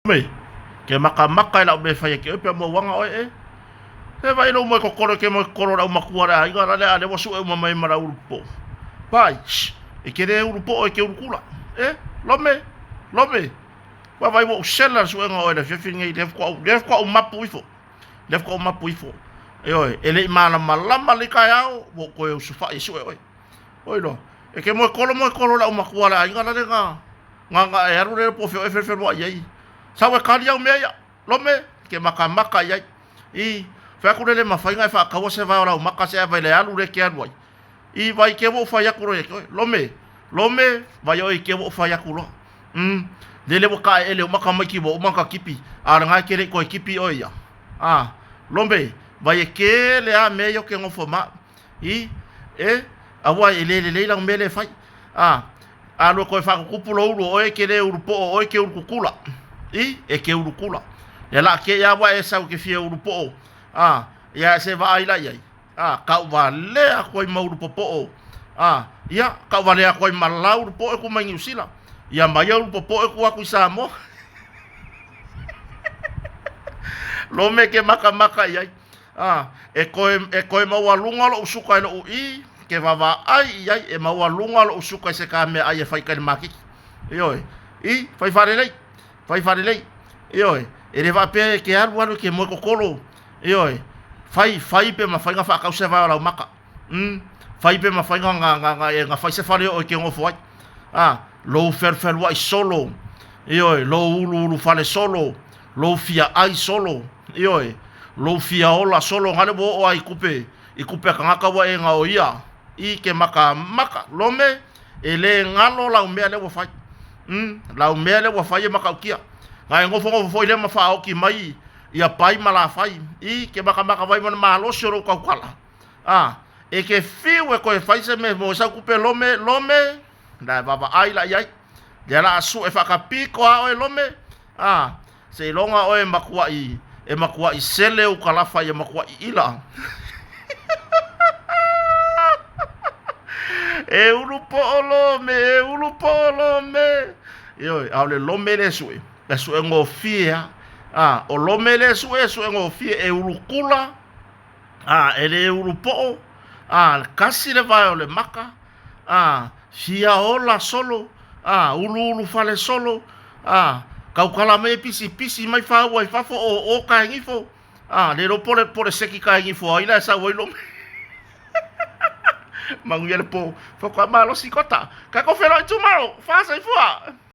Me, ke makamaka i lau mea e fai e ke oe pea mauaga oe e. He vai lou moe kokoro e ke moe kokoro lau matua le aiga la le a le ua sue uma mai ma lau ulu popo. Vai, shh, e ke le ulu po'o e ke ulu kula. E, Lome, Lome, ua vai ua ou sela le suega oe le afiafi lenei, lea faatoa ou, lea faatoa ou mapu ifo, lea faatoa ou mapu ifo. Ioe, e le i malamalama lenei taeao, ua ou toe usufa'i e sue oe. Oi loa, e ke moe kolo moe kolo lau matua le aiga la le na, na na e alu le po feo e feluai ai. Sau e kali au mea ia, Lome, ke makamaka i ai. I, fai atu le le mafai na e faataua se vae o lau maka se ava i le alu le ke alu ai. I, vai ke ua ou fai atu loa ia te oe, Lome, Lome, vai oe i ke ua ou fai atu loa. Umm, lele ua taeele uma tamaiti ua uma ona tipi, a o lena e te le i toe tipi oe ia. A, Lome, vai e kele a mea ia ou te nofo ma au. I, e, aua e le lelei lau mea lea e fai. A, alu e toe faatutupu lou ulu o oe e te le ulu po'o o oe e te ulu kukula. I, e te ulu kula. Ia la te ia ua e sau e te fia ulu po'o. A, ia e se vaai la i ai. A, tauvalea atu ai ma ulu popo'o. A, ia, tauvalea atu ai ma lau ulu po'o e ku mai Niu Sila. Ia ma ia ulu popo'o e ku atu i Samoa. Lome ke makamaka i ai. A, e koe, e koe maualuga loʻu suka i loʻu i, ke vaavaai i ai, e maualuga loʻu suka i se ka meaʻai e fai kai le makiki. Ioe, i, fai faalelei, fai faalelei. Ioe, e le faapea e ke alu alu e ke moe kokolo. Ioe, fai, fai pe mafai ona faatau se vae o lau maka. Umm, fai pe mafai ona, na, na, na, na fai se fale o oe e ke nofo ai. A, lou felufeluaʻi solo, ioe, lou uluulu fale solo, lou fia ʻai solo, ioe, lou fia ola solo, na le ua oo ai i kupe, i kupe a kanaka ua e gaoia i ke makamaka. Lome, e le galo lau mea lea ua fai. Umm, lau mea lea ua fai e matautia. Na e nofonofo foi lea ma faaoki mai ia pai ma lafai i ke makamaka vai ma le malosi o lou tautala. A, e ke fiu e toe fai se mea mo sau kupe lome, lome, la e vaavaai la i ai. Lea la a sue faakapiko a oe lome, a, seiloga oe e matuaʻi, e matuaʻi sele ou kalafa ia matuaʻi ʻila. E ulu poʻo lome, e ulu poʻo lome. Ioe, ʻaʻole lome le sue, e sue gofie a. A, ʻo lome le sue, e sue gofie, e ulu kula, a, e le ulu poʻo, a, kasi le wae o le maka, a, fia ola solo, a, uluulu fale solo, a, kaukala mai e pisipisi mai faua i fafo o o kaegifo, a, le iloa po o le seki kaegifo ai la e sau ai lome. Manuia le po. Faatoa malosi kota. Ka ko whenua i tūmaro. Whāsaifua.